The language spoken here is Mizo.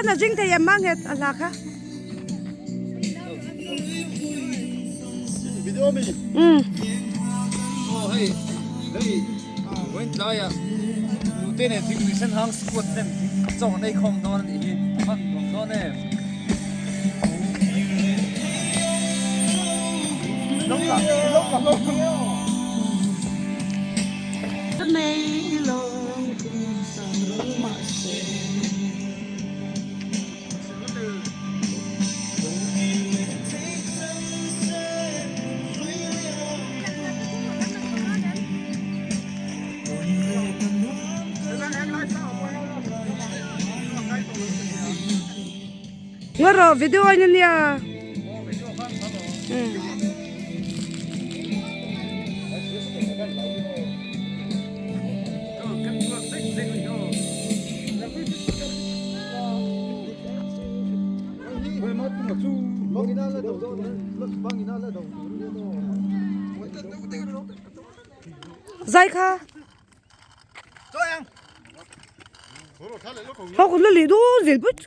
khan a zing thei em a nghet a hla kha. Umm. Nga rawh video in ania. Zai kha. Ho ku la li du zil put.